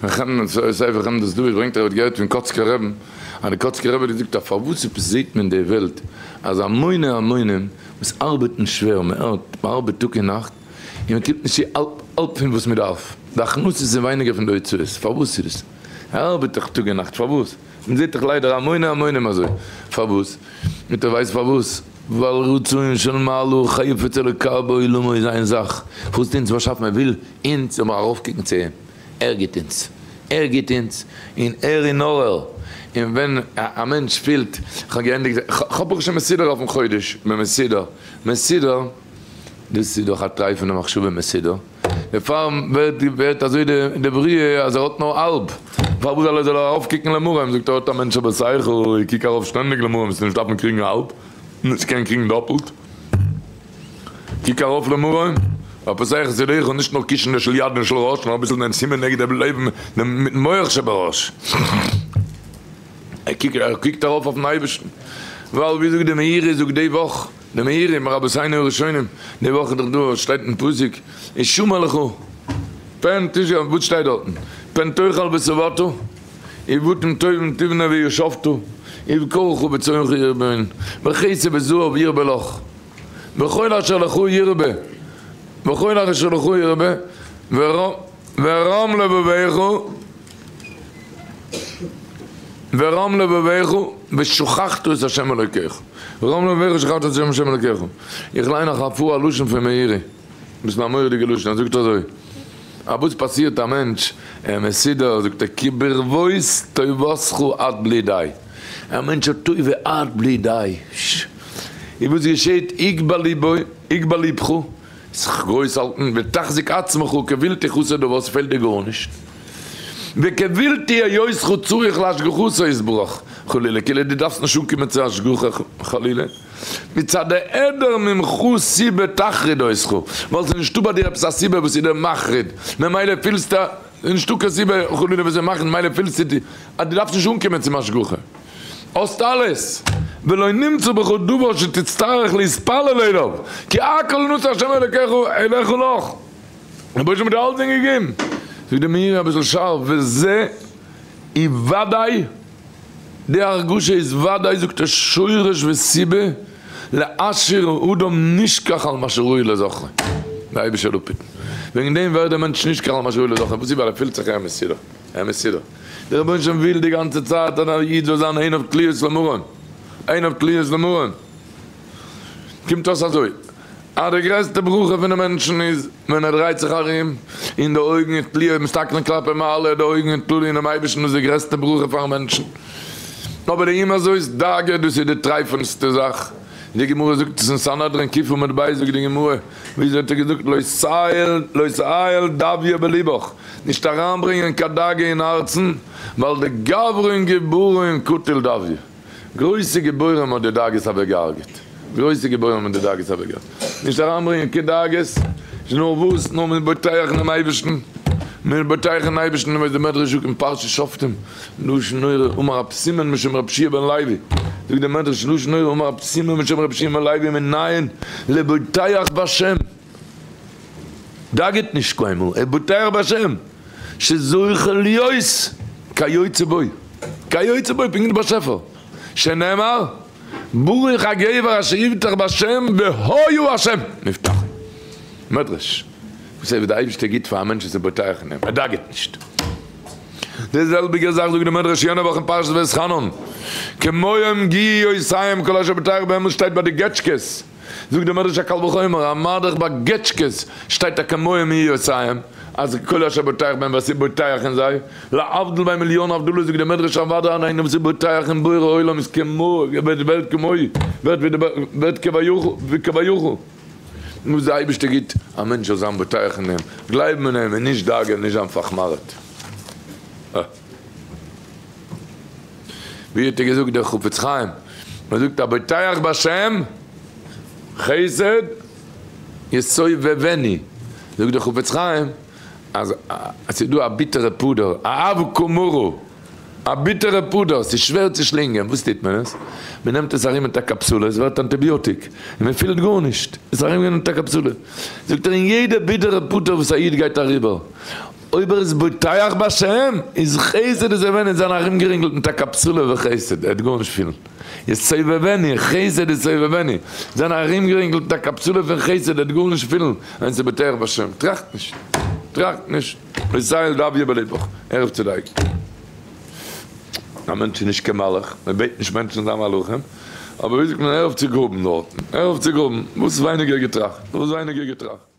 ספר חמדת דוד ברענגט ער האט געהערט פון קאצקער רעבן אז די קאצקער רבי האט געזאגט אז פארוואס עפעס זעהט מען די וועלט אז המוני המונים וואס ארבעטן שווער מען ארבעט טאג און נאכט און מען קומט נישט צו האלב האלב פון וואס מען דארף, די הכנסות איז ווייניגער פון די הוצאות, פארוואס איז דאס? ער ארבעט דאך טאג און נאכט פארוואס? מען זעט דאך ליידער המוני המונים אזוי, פארוואס? מיט ער ווייסט פארוואס? ווייל רצון של מעלה חפץ אלוקה בעולמו איז איין זאך, פארוואס האט אונז באשאפן ער וויל אונז זאל מיר ארויפקוקן צו אים, ער גיט אונז, ער גיט אונז, און ער איז נאר ער, און ווען א מענטש פילט כ'האב געענדיגט, כ'האב ברוך השם מסודר אויפן חודש, כ'בין מסודר, מסודר, דאס איז דאך א טרייפענע מחשבה מסודר, דערפאר ווערט אזוי די בריאה אז ער האט נאר האלב, פארוואס זאל ער זאל ער ארויפקוקן למרום, זאגט ער האט א מענטש אבער שכל, איך קוק ארויף שטענדיג למרום, וועסט נישט דארפן קריגן האלב, נישט קען קריגן דאפלט, קוק ארויף למרום, הפותח את ידך, נישט נאר קישן די של יד און של ראש, נאר אביסל דעם סימן נגד דעם לב מיטן מח שבראש. ער קוקט ארויף אויפן אייבערשטן, ווייל ווי זאגט די מאירי זאגט די וואך, די מאירי מרבותינו הראשונים, די וואך איז דאך דא, שטייט אין פסוק, השמר לך, פן תשגה, וואס שטייט דארטן, פן תאכל ושבעת, ובתים טובים תבנה וישבת, ובקרך וצאנך ירביון, וכסף וזהב ירבה לך, וכל אשר לך ירבה, וכל אשר לך ירבה, ורם לבביך, ורם לבביך ושכחת את ה' אלוקיך, ורם לבביך ושכחת את ה' אלוקיך, איך ליין נאך אפאר א לשון פון מאירי, דאס איז א מורא'דיגע לשון, ער זאגט אזוי, א וואס פאסירט א מענטש, ער מסודר, זאגט ער, כי ברבות טובתך עד בלי די, א מענטש האט טובה עד בלי די, און וואס געשעט, יגבה ליבו, יגבה ליבך, זיך גרויס האלטן, ותחזיק עצמך כבלתי חסר דבר, ס'פעלט דיר גארנישט, וכבלתי היותך צריך להשגחתו יתברך חלילה, כאילו דו דארפסט נישט אנקומען צו השגחה חלילה, מצד העדר ממך סיבה תחריד אותך, ווייל ס'איז נישטא ביי דיר עפעס א סיבה וואס איז דיר מחריד, ממילא פילסטו, ס'איז נישטא קיין סיבה חלילה וואס איז מחריד, ממילא פילסטו אז דו דארפסט נישט אנקומען צום השגחה. האסט אלעס, ולא נמצא בך דבר שתצטרך להתפלל אליו, כי הכל נתן ה' אלוקיך אליך לך, רבונו של עולם האט דיר אלצדינג געגעבן, זאגט דער מאירי אביסל שארף, וזה היא ודאי, די הרגשה איז ודאי זאגט ער שורש וסיבה להשאיר האדם נשכח על מה שראוי לזכרו, דער אייבערשטער זאל אפהיטן, וועגן דעם ווערט דער מענטש נשכח על מה שראוי לזכרו, וואס איז ווייל ער פילט זיך ער מסודר, ער מסודר. דער רבונו של עולם וויל די גאנצע צייט אז א איד זאל זיין עיניו תלויות למרום, עיניו תלויות למרום. קומט אויס אזוי, אז די גרעסטע ברכה פונעם מענטשן איז ווען ער דרייט זיך ארום און די אויגן איז תלויות, מסתכלין כלפי מעלה, די אויגן איז תלוי אינעם אייבערשטן, דאס איז די גרעסטע ברכה פארן מענטשן. אבער די עם הזאת דאגה, דאס איז די טרייפענסטע זאך. די גמרא זאגט עס אין סנהדרין ק עמוד ב', זאגט די גמרא, וויאזוי האט ער געזאגט, לא תעיל דביה בלבך, נישט אריינברענגען קיין דאגה אין הארצן, ווייל די גברין גיבורין קטיל דביה, גרויסע גיבורים האט די דאגות אוועקגעהארגעט, גרויסע גיבורים האבן די דאגות אוועקגעהארגעט, נישט אריינברענגען קיין דאגות, נאר וואס, נאר מיט בוטח אינעם אייבערשטן, מיט בוטח אין אייבערשטן, ווי די מדרש זאגט אין פרשת שופטים, לשון נורא, אמר רב סימון משום רב שיע בן לוי, זאגט די מדרש לשון נורא, אמר רב סימון משום רב שיע בן לוי מנין לבוטח בהשם. דאגה'ט נישט קיינמאל, ער בוטח בהשם שזוכה להיות כיוצא בו, כיוצא בו, פונקט ווי באשעפער, שנאמר ברוך הגבר אשר יבטח בהשם והיה השם מבטחו. מדרש, וואס איז וואס די אייבערשטער גיט פאר א מענטש וואס איז בוטח אין אים, ער דאגה'ט נישט. די זעלביגע זאך זאגט די מדרש יענע וואך אין פרשת ואתחנן, כמוהם גיוסם כל אשר בוטח בהם וואס שטייט ביי די געטשקעס, זאגט דער מדרש א קל וחומר, א מה-דאך ביי געטשקעס שטייט א כמוהם יהיו עושיהם, אז כל אשר בוטח בהם וואס איז בוטח אין זיי, להבדיל ביי מיליאן הבדלות זאגט דער מדרש אוודאי אז איינער וואס איז בוטח אין בורא עולם איז כמו ווערט כמוהו, ווערט ווי די ווערט כביכול ווי כביכול. וואס די אייבערשטער גיט א מענטש זאל זיין בוטח אין אים, גלייבן אין אים און נישט דאגה'ן נישט זיין פארכמארעט. אה. ווי האט ער געזאגט דער חפץ חיים, מען זאגט הבוטח בהשם חסד יסובבני, זאגט דער חפץ חיים אז עס איז דא א ביטערע פודער, א אבקה מרה, א ביטערע פודער, עס איז שווער צו שלינגען, וואס טוט מען עס? מען נעמט עס ארום מיט א קאפסולע, עס ווערט אנטיביאטיק, און מען פילט גארנישט, עס איז ארומגענומען מיט א קאפסולע, זאגט ער אין יעדע ביטערע פודער וואס א איד גייט אריבער. אויב ער איז בוטח בהשם, איז חסד יסובבנו זיין ארומגערינגלט מיט א קאפסולע וחסד, ער וועט גארנישט פילן. יסובבנו, חסד יסובבנו, זיין ארומגערינגלט מיט א קאפסולע פון חסד, ער וועט גארנישט פילן, ווען ס'איז בוטח בהשם. טראכט נישט. טראכט נישט. לא תעול דויה בלבך. הער אויף צו דייגן. א מענטש איז נישט קיין מלאך, מען בעט נישט מענטשן זיין מלאכים, אבער ווי זאגט מען, הער אויף צו גראבן דארטן, הער אויף צו גראבן, וואס ווייניגער געטראכט, וואס ווייניגער געטראכט.